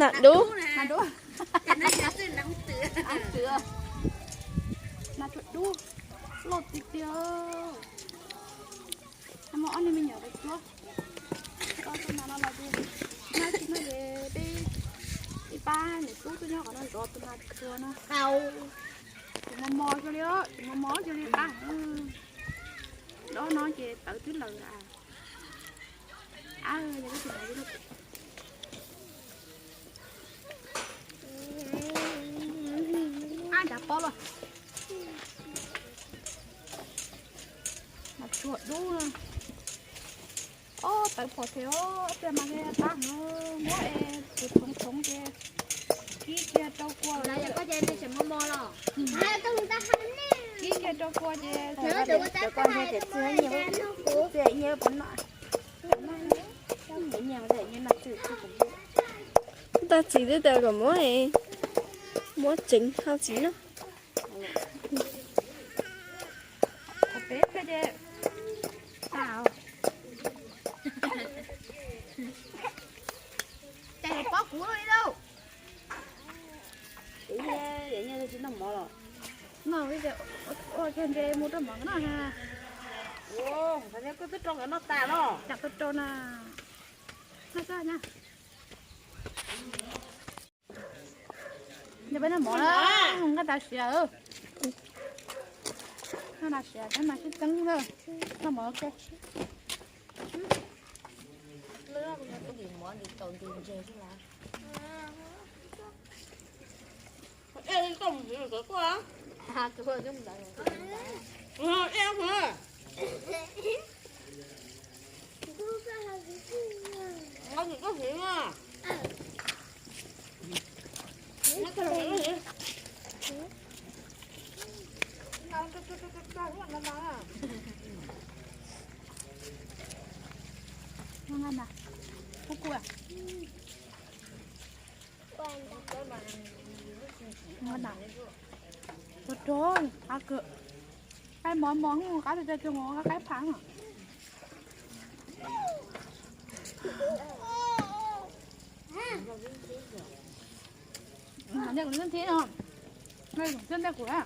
Nas dub. Nas dub. Nas dub loj tiag tiag. Muaj ob niag me nyuam pes tsawg. Ob tug nas no los ces, nag tsis nag ces peb ib pab niam tub tuaj nyob qhov no zov tus nas tshuav no. Tsis mos mos kawg li, tsis mos mos kawg li qab. Dob no ces tawv twb lawm. Ab, yog ib tug nas dub. Ab, cas pob los. Mas tshuav dub. Ob, tawv phom thiab, tiag mas li qab no, muab es tus thoov thoov ces kib kiag rau kua. Kib kiag rau kua ces txi nyiaj puas noj. Tab txiv twb tas kom muab, muab tseev hauv txiv no. Peb ces, cas pob kuv li lauj. Tsis noj mov los? Noj ua kiag nte mus rau mov noj na. Ua, koj twb rau nkawd noj tas los? Cas koj rau na. Noj tso na. Nyob peb noj mov na, nqaij tas siav. Noj tas siav, noj mas sib txeeb na. Noj mov ua ke. Ua rau qab kawg. Qaib mos mos, qab tiag tiag, qaib phav. Ntej kuv ntej thiab no, ntej kuv thiab ntej kuv a.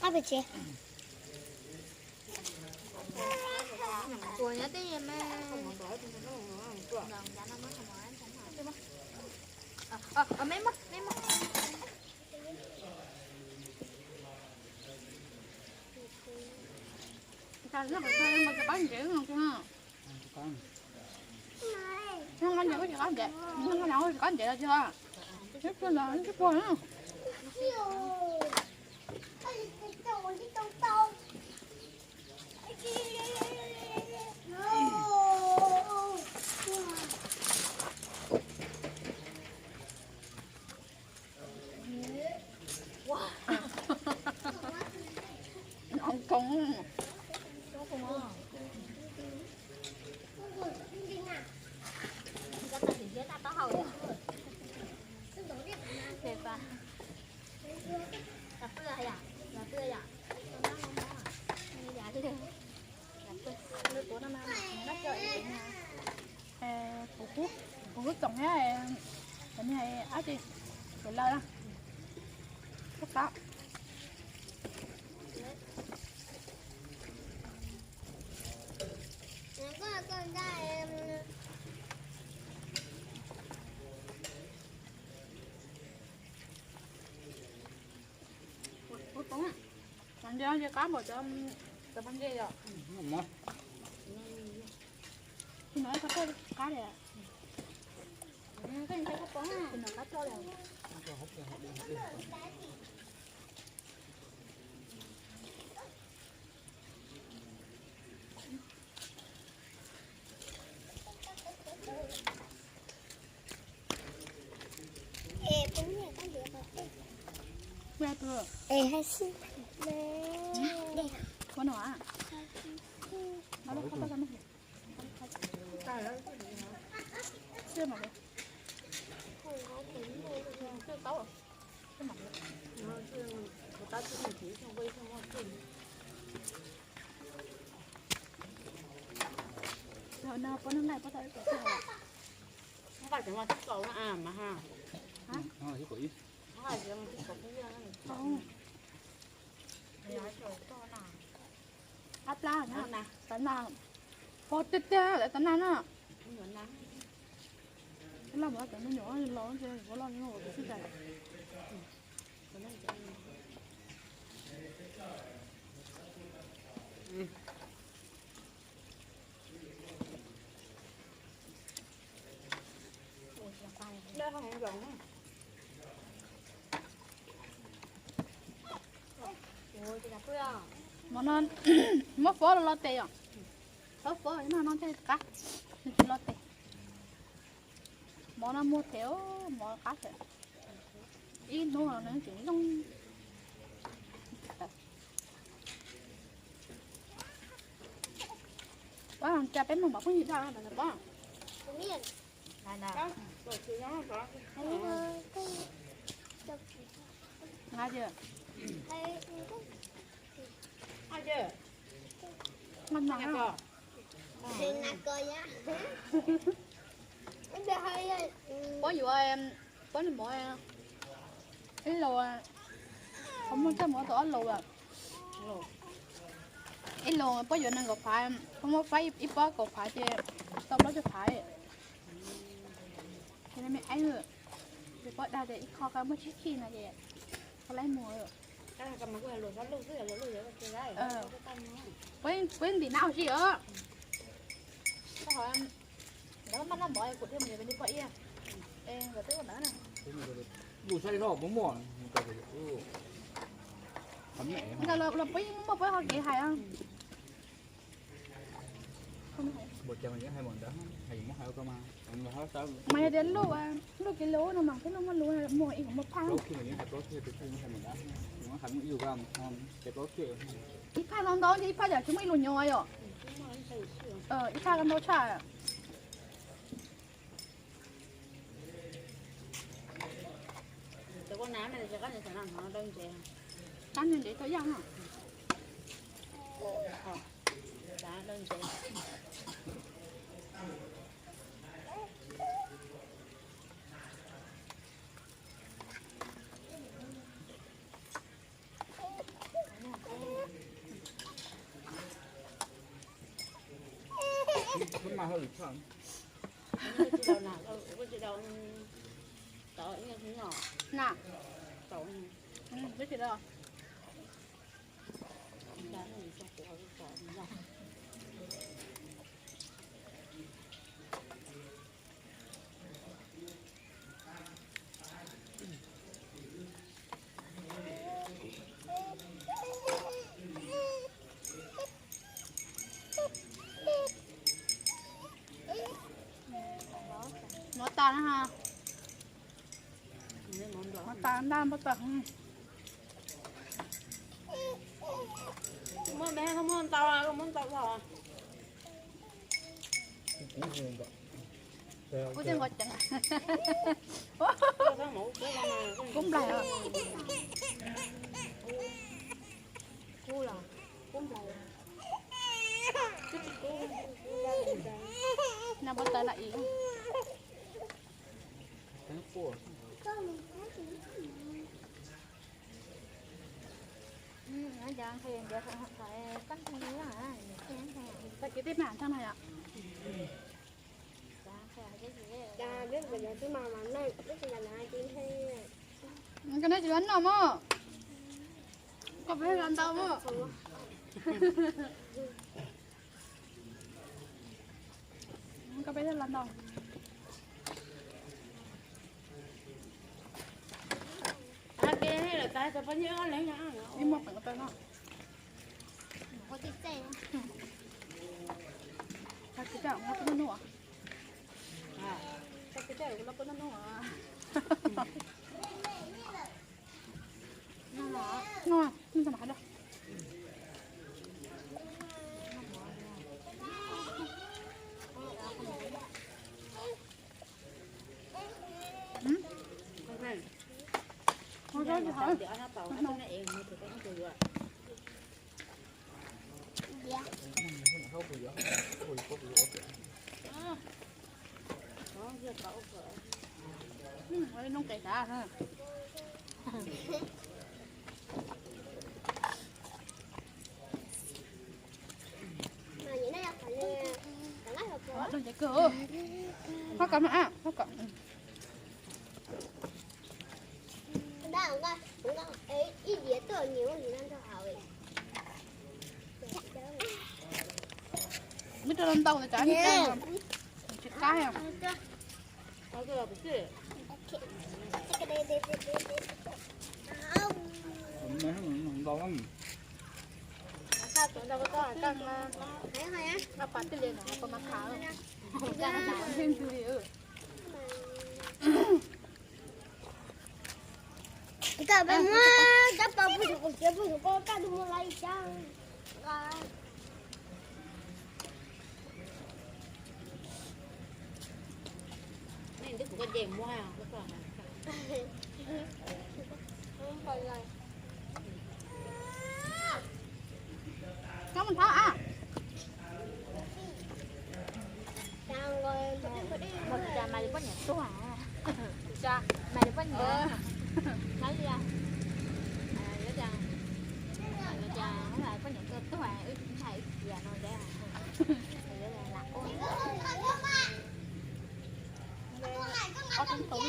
Qab pem tsev. Ua nyob tej me. Nqa nws kuj tsis qab ntev, nqa nws kuj tsis qab ntev, nqa nws kuj tsis qab ntev los tsis qab. Neb pug los neb pug na. Kuv kub, kuv kub txoom thiab, cov niag ab tsi, kuv lawv na. Kub tau. Ntses qab npaum cov, cov pas ntses yom. Tus no qab li. Tus no qab tso li. Ua no a. Ab plab, tav nag, ho tiag tiag lawv tav nag na. Laj mus cov me nyuam los ces ua loj ua tsis tau. Mov no muab fob los los tes yom. Fob fob no no thiaj qab, nws tsis los tes. Mov no muag them, mov qab thiab. Ib hnub no nws tseem zoo. Pab, cas peb muag mov phooj ywg dag na pab? Nqa Pab yuav, pab nws mov ib lus, qhov muag coj mov tau ob lus. Ib lus pab yuav nees nkaum phav, pab muab faib ib pob kaum phav ces tau plaub caug phav. Ces me eeb, ces pab dag tias ib qho koj muab tsib khij no ces koj laib muag. Pab ntim nab si os. Koj ho, lawv maj noj mov kuv thiaj mus yuav li poj iab. Lus saib zoj puas muaj. Los peb muaj peb qhov kev hais. Mas yog tias luj, luj kev lus no mas peb luj muaj lus muag ib qho muaj phaj. Ib phaj no ntau ces ib phaj yam tsis muaj ib lus nyob yom. Ib phaj no ntau tshaj. Qab ntse ntsev tau yaj no. Na, peb tsis dau. Mov tas na ha. Mov tas ntag, mov tas. Muab me muab ntau, muab ntau os. Kuv thiaj nqos ceev. Kub nplaig os. Kub los, kub nplaig. Noj pob taws lawm ib. Tag kis tej peb hais tag no yom. Koj nej tsis los noj mog. Koj peb los ntau mog. Koj peb los ntau. Ib muag peem ko taw no. Tag kis tej los koj noj noj. Tag kis tej los koj noj noj. Noj, noj tau mas hais da. Muab rau ntau ntau, tsis qab. Koj peb muab cov pau pug tus qus ciav pug tus qau kaj tus muag laiv ib cab. Cov mus thab a. Ua cas mas li poj niam tuag, mas li poj niam, nab li, ua cas, ua cas poj niam tuag tuag wb tsis ntshai wb cia no ntag, lam ua.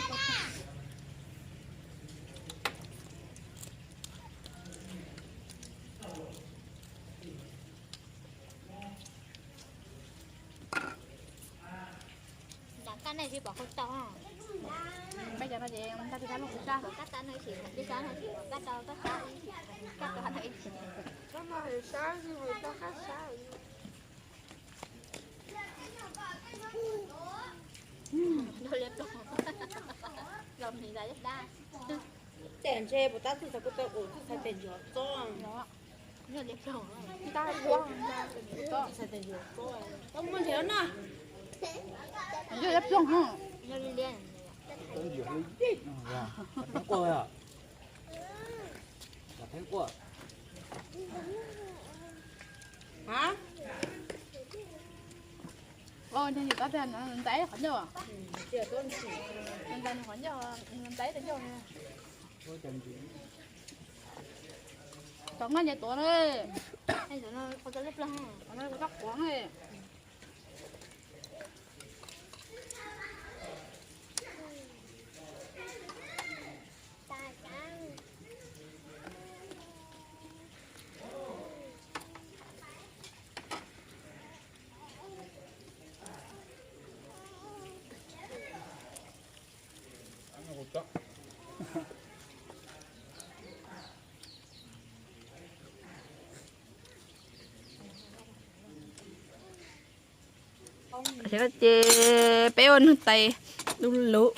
Nram kab nej tsis pom qhov tau. Peb cov no ces ntag tis sab lub kuv sab, kab tas no ib sim tis sab no tsis pom kab tau kab sab, kab tau no ib sim. Los mis dab dab. Tej ntshe puas tab txwj txhais ko taw ua txwj txhais tes ncuav txob. Txwj txhais tes ncuav txob. Tau muaj nrhiav na. Yog dab ploog no. Yog li li. Tau nrhiav li li. Tau quaj. Tau quaj. Hab. Ntawd yus tab tiag ntaiv qhov ncauj. Ntaiv qhov ncauj, ntaiv qhov ncauj. Tom nqaj nce tuav na. Kuv txoj quav na. Ces peb ua neeg tais du lug.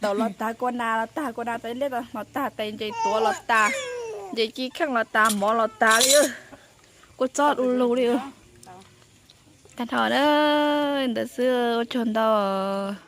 Tau los tag kua nas los tag kua nas tais liab los tag tais ntses tuav los tag, ntses ci kheej los tag mov los tag li. Kua txob du lug li. Tag nrho na, ntawd xwb ua tsaug ntau.